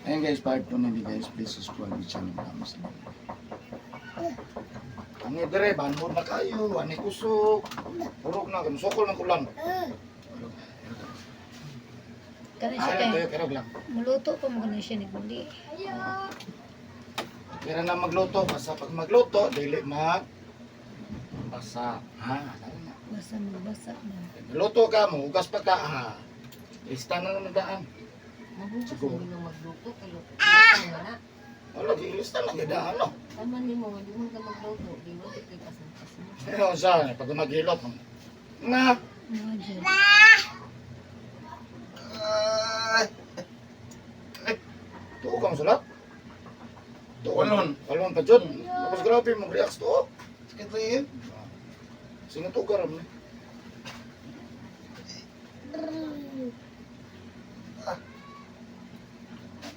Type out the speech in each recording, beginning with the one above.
Ayan guys, part 2 na ni guys. Please subscribe my channel. Maraming salamat. Ani dire, banhod na kayo. Ani kusog. Purok na, sokol ng kulan. Kana siya Ay, kay tayo, karog lang. muluto pa mo kana siya ni Buli. Kaya na magluto, basta pag magluto, dili mag basa. Ha? Sabi na. Basta magbasa na. Magluto ka, muhugas pa ka, ha? Lista na lang daan. Mahugas Siguro. mo nang magluto kay luto. Ah! Na. Wala, di ilista lang daan, no? Tama nimo nga di mo ka magluto, di mo kay pasampas mo. Pero sa, pag maghilot, na, Mga dyan. Tuo ka masulat? Tuo. Walon. Walon pa dyan. Tapos grabe mong react to. Sakit lang yun. Sino to garam ni?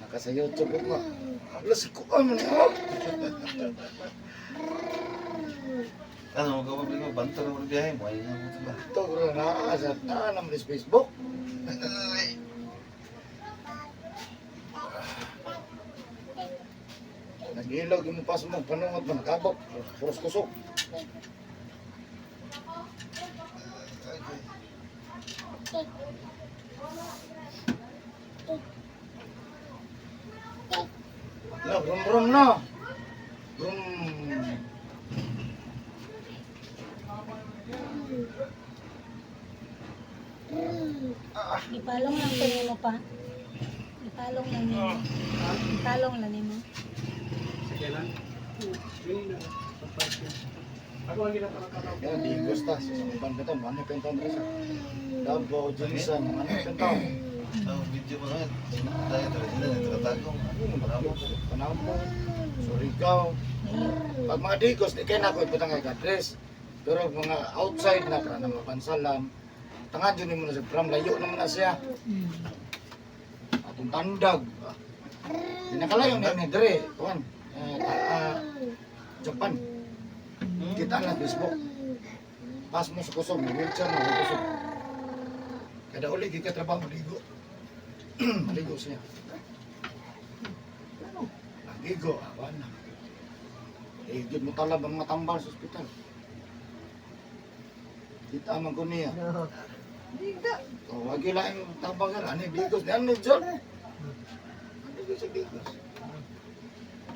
Naka sa YouTube ko. Ala si kuan man oh. Ano, magkapabli ko, banta na mo biyahe mo. Ay, ano ba? To gra na sa na naman sa Facebook. Nagilog yung pas mo, panungot mo, nakabok, puros kusok. La, brum brum na. Brum. Ipalong lang to nimo pa. Ipalong lang nimo. Ipalong lang nimo. Sa kailan? Yun na. Ako ang ginapakakaw. Yan, di gusta. Sa uban ka to, ano yung pentong sa Davao, Jinsan, ano yung pentong? Ang video mo naman. Tayo, tayo, sila, nagtatagong. Ano, Panamo, Surigao. Pag mga digos, di kayo na ako iputang kay address. Pero mga outside na, para na mapansalan, tangad yun mo na siya, from layo naman na siya. Atong tandag. Pinakalayo niya ni Dre, kuan, eh, Japan. Kita na Facebook. Pas mo sa kusog, may wheelchair na sa kusog. Kada uli, di ka trabaho, maligo. Maligo siya. Nagigo, awan na. Eh, gid mo talab ang mga tambal sa ospital. Kita man ko niya. Digda. Oh, wag lang yung tabang yan. Ano yung bigos? Ano yung John? Ano yung sa bigos?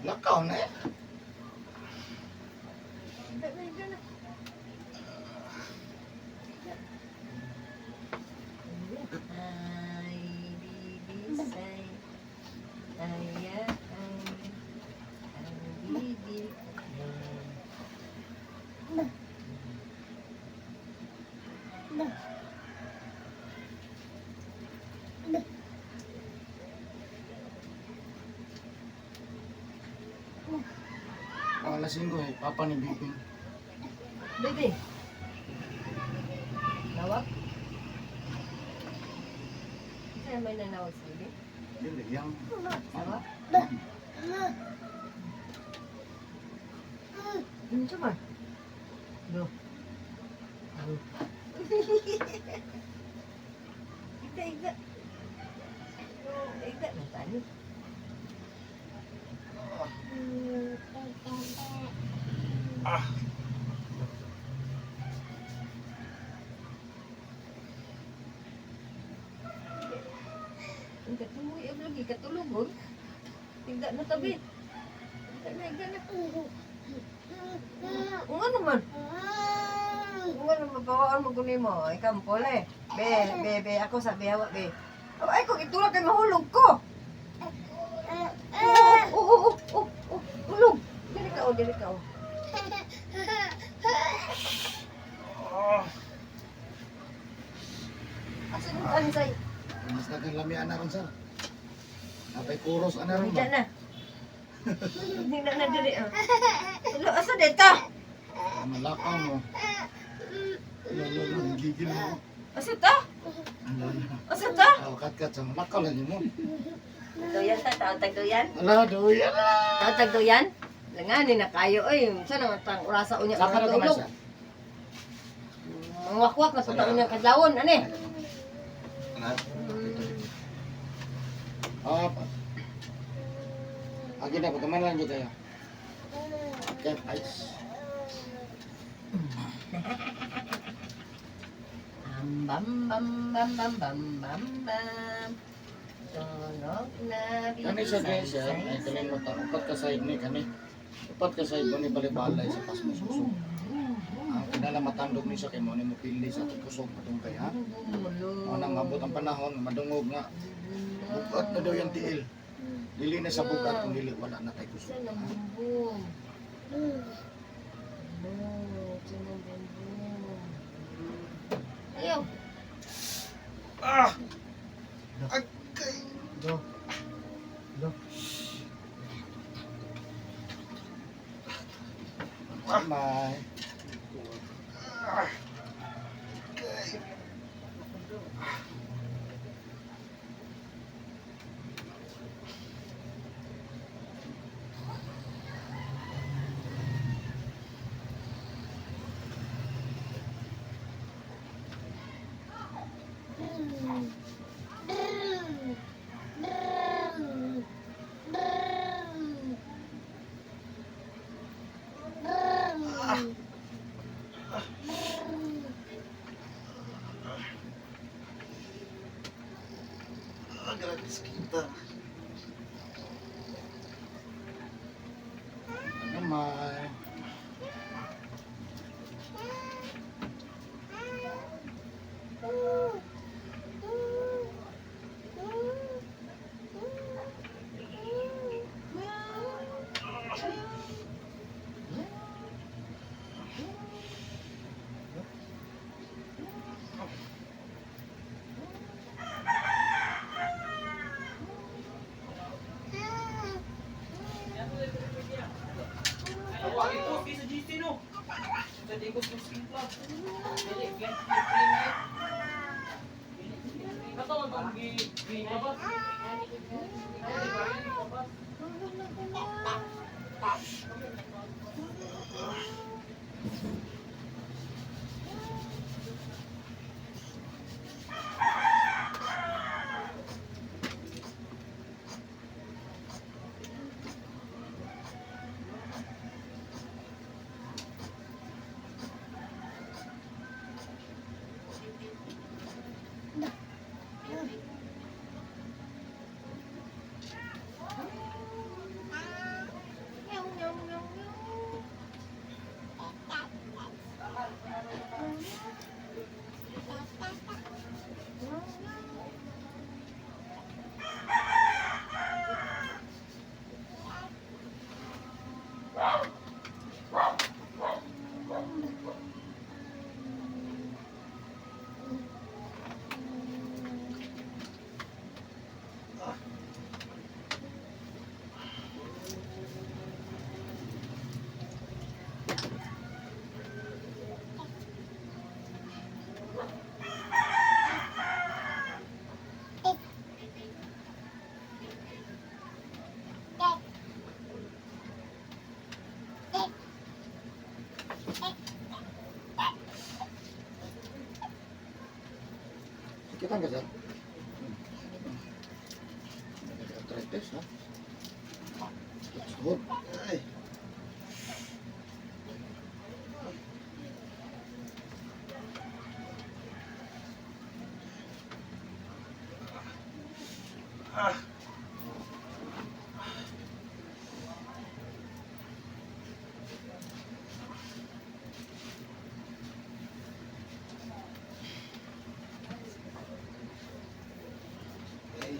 Lakaw na eh. Digda na, digda na. Ay, bibisay. Ay, ay, ang bibi. Mga alas 5 eh, papa ni Bibing. Baby. Nawag? Saan may nanawag sa baby? Dili, yang. Nawag? Ano man? No. Igda, igda. Igda na tayo. Ang katumuy ang lagi katulugon. Tigda na tabi. Igda na, igda na. Kung ano man. Kung ano mapawaan mo kunin mo. Ay kampol eh. Be, be, be. Ako sa be, hawa, be. Oh, ay, kung itulak kay mahulog ko. Oo, oo, oo, oo, oo, hulog. Dili ka, oh, dili ka, oh. Asa yung kansay? Mas dagang lamian na ron, sir. Napay kuros ana ron Hindi ba? na. Hindi na na dili, oh. Hello, asa dito? Malakaw mo. Lalo, lalo, gigil mo. Asa ta? Ala, Asa ta? ala. Kat-kat sa malakaw lang mo. Duyan ta, taon tagduyan. Ala, doy, ala. Taon tagduyan. Langani na kayo oy. Unsa na tang orasa unya Saka na mga kamay tulog. siya. Mangwakwak na sa taon unya kadlawon ani. Ano? Ah, pa. Pag na, pagkamay lang dyan kayo. Okay, ice. Bam bam bam bam bam bam bam bam. Tunog na Kani siya guys, sir, ay kanin mo ta. Upat ka side ni kani. Upat ka side mo ni balay sa pasmos kusog. Ang kinala matandog ni siya kay mo ni mo pili sa atong kusog atong kay ha. Mo nang mabot ang panahon, madungog nga. Bugat na daw yung tiil. Dili na sa bugat kung dili wala na tay kusog. Saan ang Ha? bumbum? Boom, saan ang bumbum? Ayaw. Ah! Agay! Do. Do. Bye. Agay! Ah, grabe sakita. Bye. Ako ang i-post sa GC no. Sa Digos Boxing Club. Dili, get free night. Kato ang gi gi labas. Dili ba labas? Meow, meow, meow, meow. Sakitan ka, sir? Arthritis, ha? Tuhod. Ay! Ah! Ay.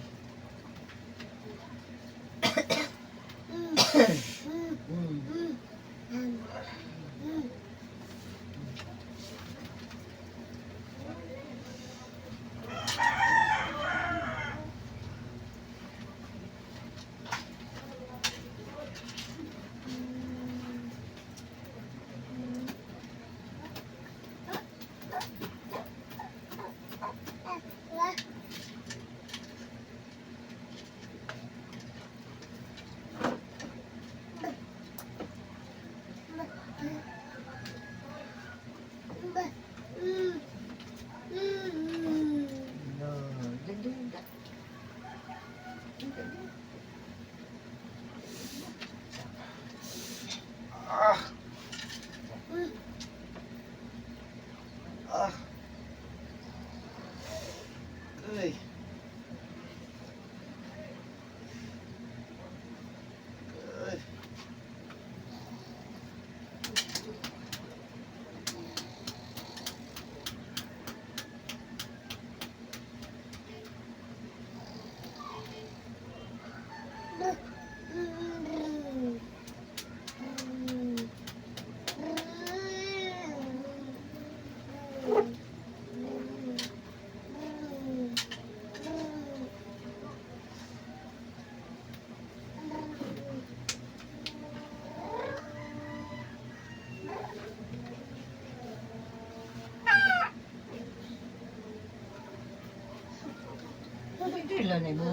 Hindi lang na mo.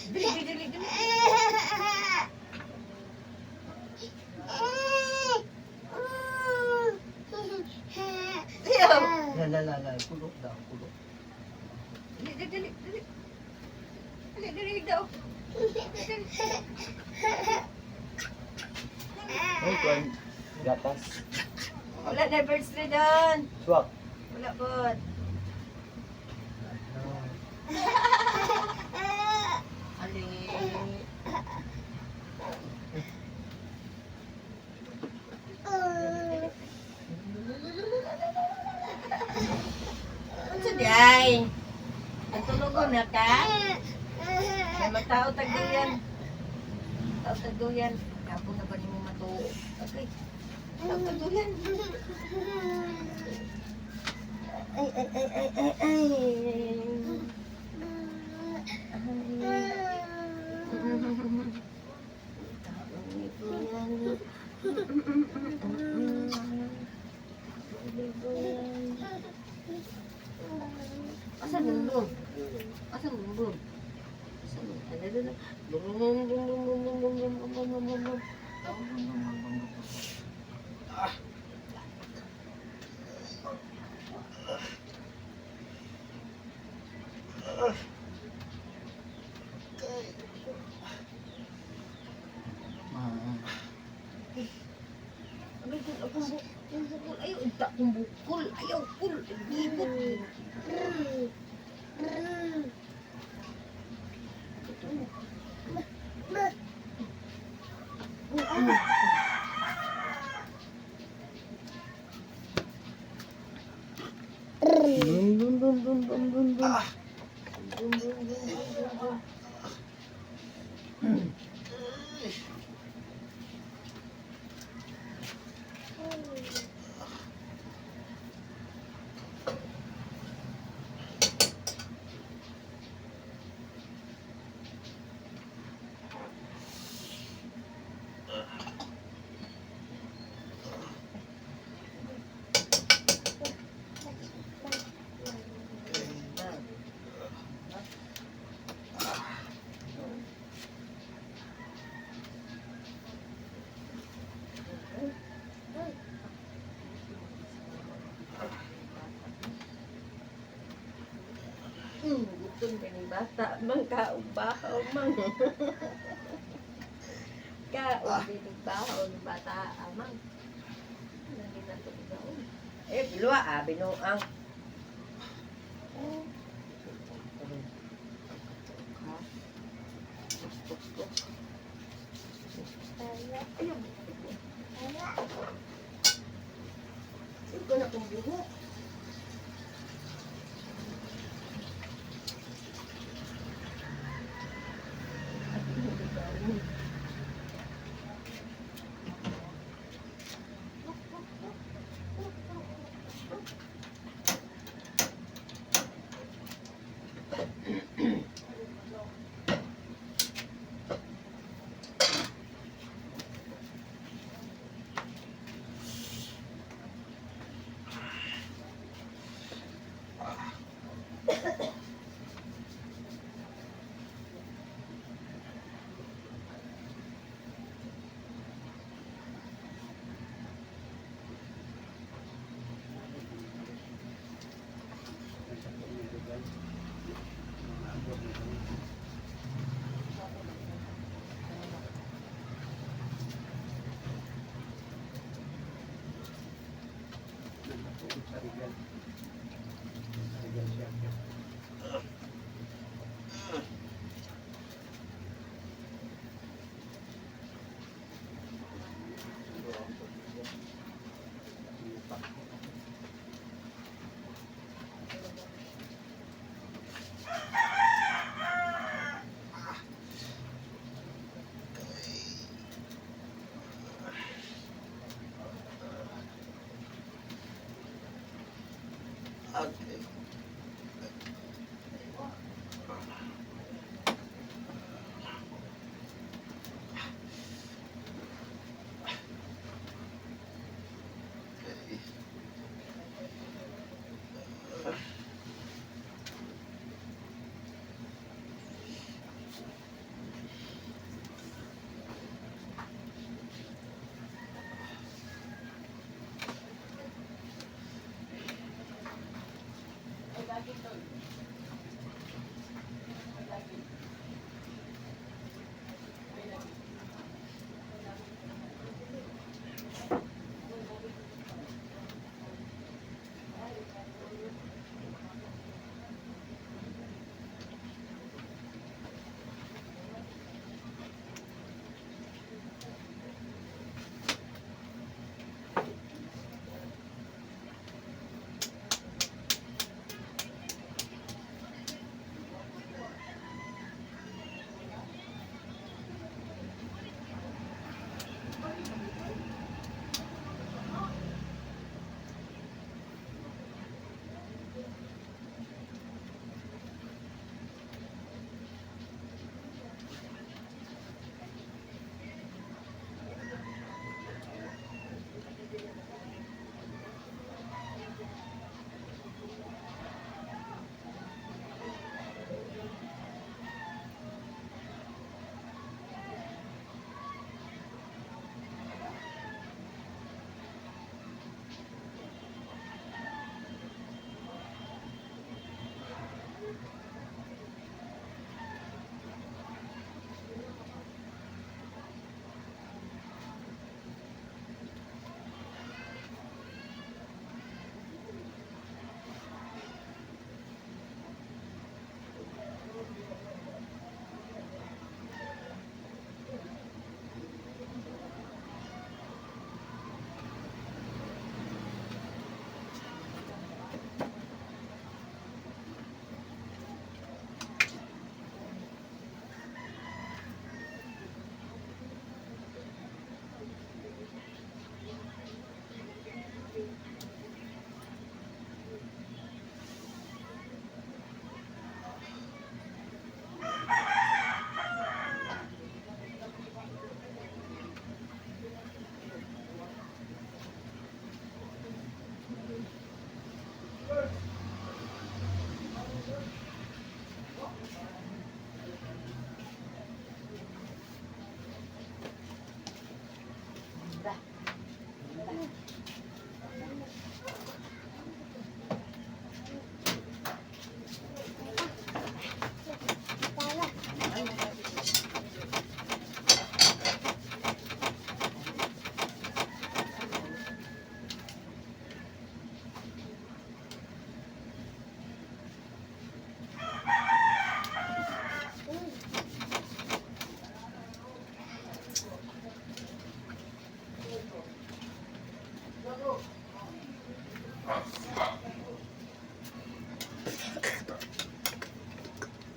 Dili, dili, dili. Ayaw. La la la la, kulok daw, kulok. Dili, dili, dili, dili. Dili, dili daw. Ay, kuan. Gatas. Wala na birthday doon. Swak. Wala po. Ali. Unsa di ay? Ang tulugon na ka? May magtao tagduyan. Tao tagduyan. Kapo na ba nimo matuo? Okay. Tao tagduyan. Ay, ay, ay, ay, ay, ay. Asan yung loob? Asan yung loob? Asan yung loob? Bum, bum, bum, bum, bum, bum, bum, bum, bum, bum, bum, bum. Ah. Agay kung akong bukol, bukol, ayaw, unta kong bukol, ayaw, kul, gibot. Bum, bum, bum, bum, bum, bum, bum. Bum, bum, bum, bum, bum, bum. Gutom ka ni bata, mang kaong bahaw, mang. Kaong binig bahaw ni bata, amang. Lagi na ito gaon. Eh, bilwa, ah, binuang. Ayaw. Ikaw na kong buhok. Okay. Okay.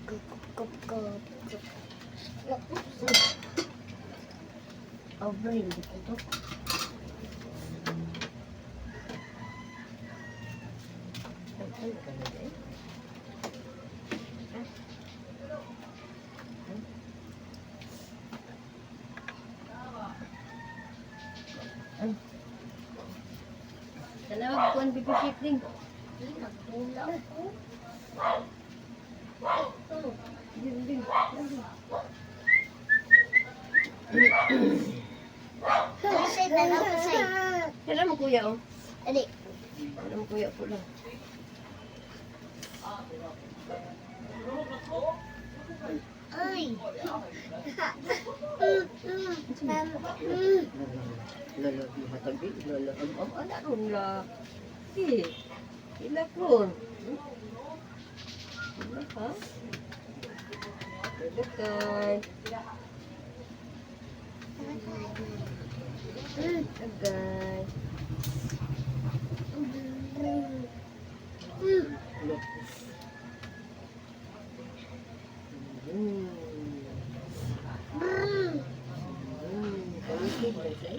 Go, go, go. Over ito. Ay, ganun eh. Tanaw ko ang baby shake din. Nagdula ko. Din, din. Kusay, tanaw, kusay. Tanaw mo kuya oh. Ali. Tanaw mo kuya po lang. Ay. Lala, di matabi. Lala, am am ala ron la. Si, ila ron. Ila ka? Ila kay. Agay. Kamikid na siya.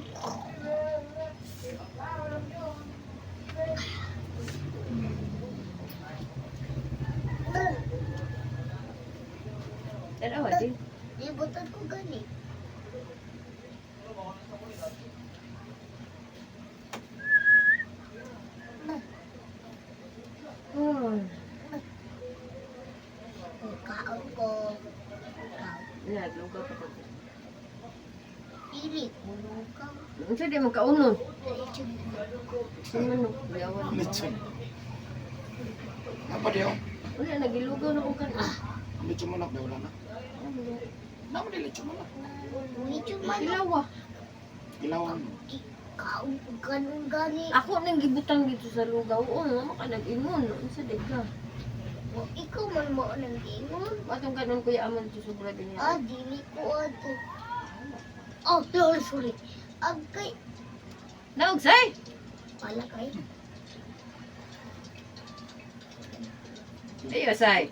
Ilawa di. Libutan ko gani. Kaon ko. Kaon. Naglugaw pa ko. Dili ko lugaw. Unsa di man kaunon? Lechon. Sa manok biyawan. Lechon. Apa dia? Wala nagilugaw na ko kan. Lechon manok daw wala na. Naman di lechon manok. Lechon manok. Ilawa. Ilawan. Kaon ko ganun gani. Ako nang gibutang dito sa lugaw. Oo, mama ka nag-ingon. Unsa di ka? Wa ikaw man mo nang ingon. Atong kanon kuya aman dito sa grabe niya. Ah, dili ko ato. Oh, sorry, sorry. Agkay, Naog say. pala kay. Ayo say.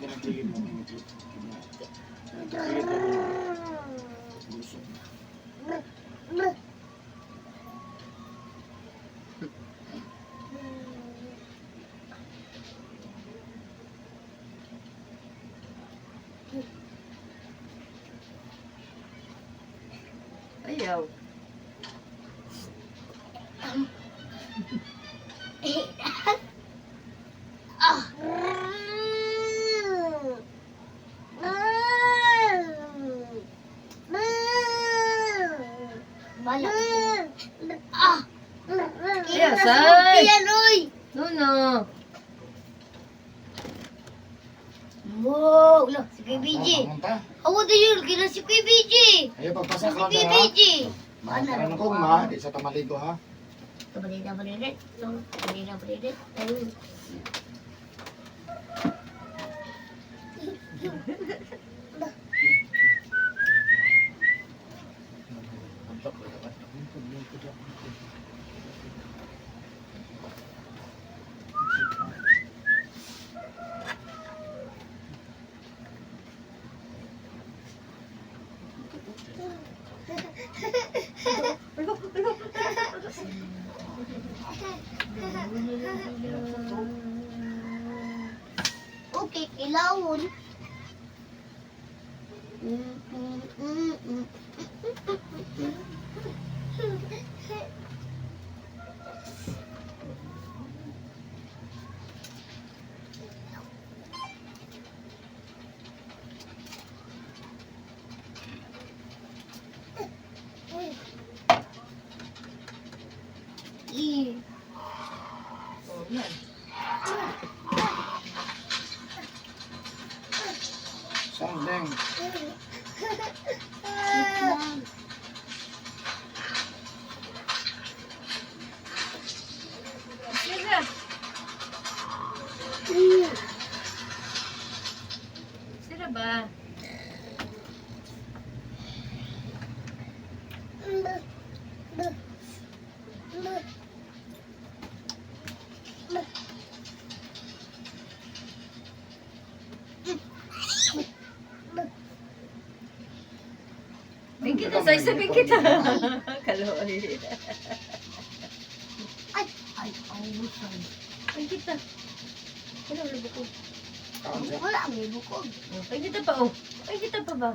Ayaw. Ah. Bala. Ah. Ayaw say. Yan, oy. No no. Wow, lo, si Kuya BJ. Punta. Ako din yun, kila si Kuya BJ. Ayo pagpasa Si ka Kuya ha. BJ. Makaroon ko ma, di sa tamaligo ha. Antok ba naman? Okay, kilawon. Mm, mm, mm, mm. Eh. Oh, yan. Sandeng. Sira. Sira ba? Pingkita, say sa pingkita. Kaloy. Ay, ay, ay, Pingkita. Wala, wala bukog. Kaon siya. wala, may bukog. Oh, Pingkita pa, oh. Pingkita pa ba?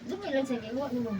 Dumay lang sa giwa ni mo.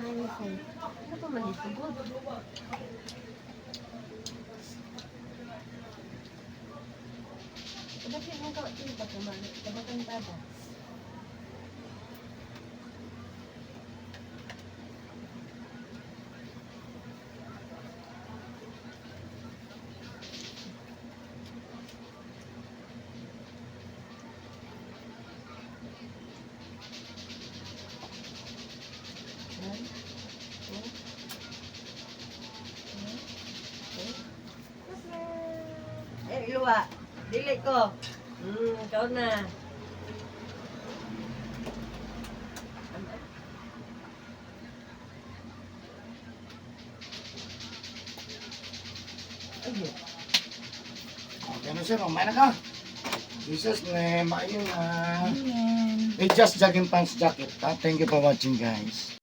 Ano pa man dito? God? Bakit mo ka ba kumain? Tabakan ba? One, two, three. wa. Dili ko. Ikaw na. Ay, Okay na sir, mamaya na ka. Jesus, na maayong Amen. Just jogging pants jacket. Ah, thank you for watching, guys.